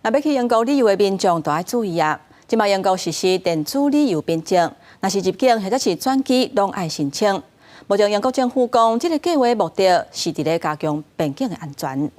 若欲去英國旅遊的民眾都愛注意啊！這馬英國實施電子旅遊憑證，若是入境或者是轉機，攏愛申請。目前英國政府講，這個計劃目的是佇咧加強邊境的安全。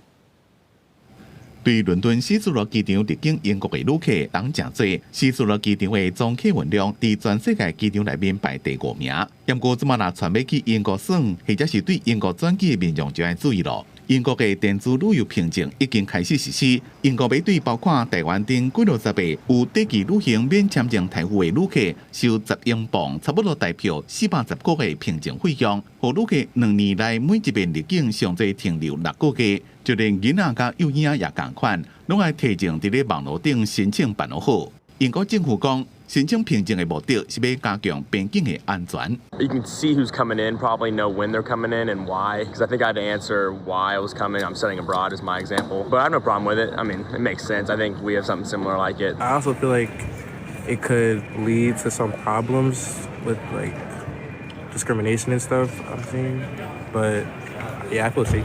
對倫敦希斯羅機場入境英國的旅客人誠濟，希斯羅機場的總客運量佇全世界機場內面排第五名。不過，這馬若傳欲去英國耍，或者是對英國轉機的民眾就愛注意囉。英國的電子旅遊憑證已經開始實施，英國欲對包括台灣等幾落十個有短期旅行免簽證待遇的旅客收10英鎊，差不多台票410箍的憑證費用，予旅客2年內每一遍入境上濟停留6個月，就連囡仔佮幼嬰也仝款，攏愛提前佇咧網路頂申請辦好。英國政府講，申請憑證的目的是欲加強邊境的安全。 You can see who's coming in, probably know when they're coming in and why. Because I think I had to answer why I was coming. I'm studying abroad is my example, but I have no problem with it. I mean, it makes sense. I think we have something similar like it. I also feel like it could lead to some problems with, like, discrimination and stuff I'm seeing, but yeah, I feel safe.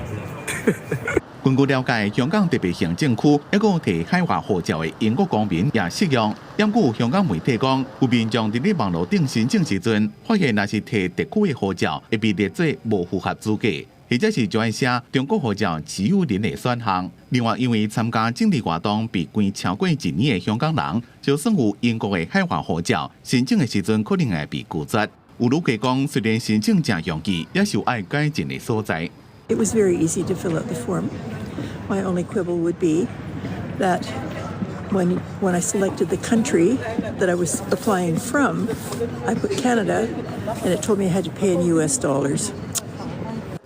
根據了解，香港特別行政區猶閣提海外護照的英國公民也適用。不過香港媒體講，有民眾佇咧網路頂申請時陣，發現若是提特區的護照，會被列做無符合資格，或者是就愛寫中國護照持有人的選項。另外，因為參加政治活動被關超過一年的香港人，就算有英國的海外護照，申請的時陣可能會被拒絕。有旅客講，雖然申請誠容易，也是有愛改進的所在。 It was very easy to fill out the form. My only quibble would be that when I selected the country that I was applying from, I put Canada, and it told me I had to pay in US dollars.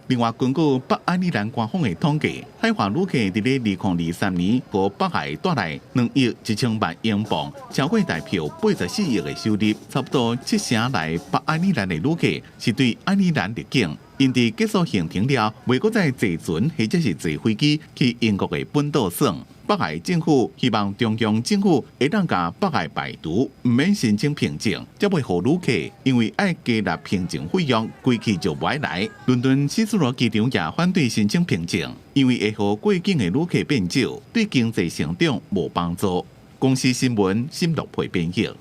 另外，根據北愛爾蘭官方的統計，海外旅客佇咧2023年予北愛帶來2億1千萬英鎊，超過台票84億的收入，差不多七成來北愛爾蘭的旅客是對愛爾蘭入境。𪜶佇結束行程了，袂閣再坐船或者是坐飛機去英國的本島耍。北愛政府希望中央政府會當共北愛排除，毋免申請憑證，才袂予旅客因為愛加納憑證費用，規氣就無愛來。倫敦希斯羅機場也反對申請憑證，因為會予過境的旅客變少，對經濟成長無幫助。公視新聞，新樂佩編譯。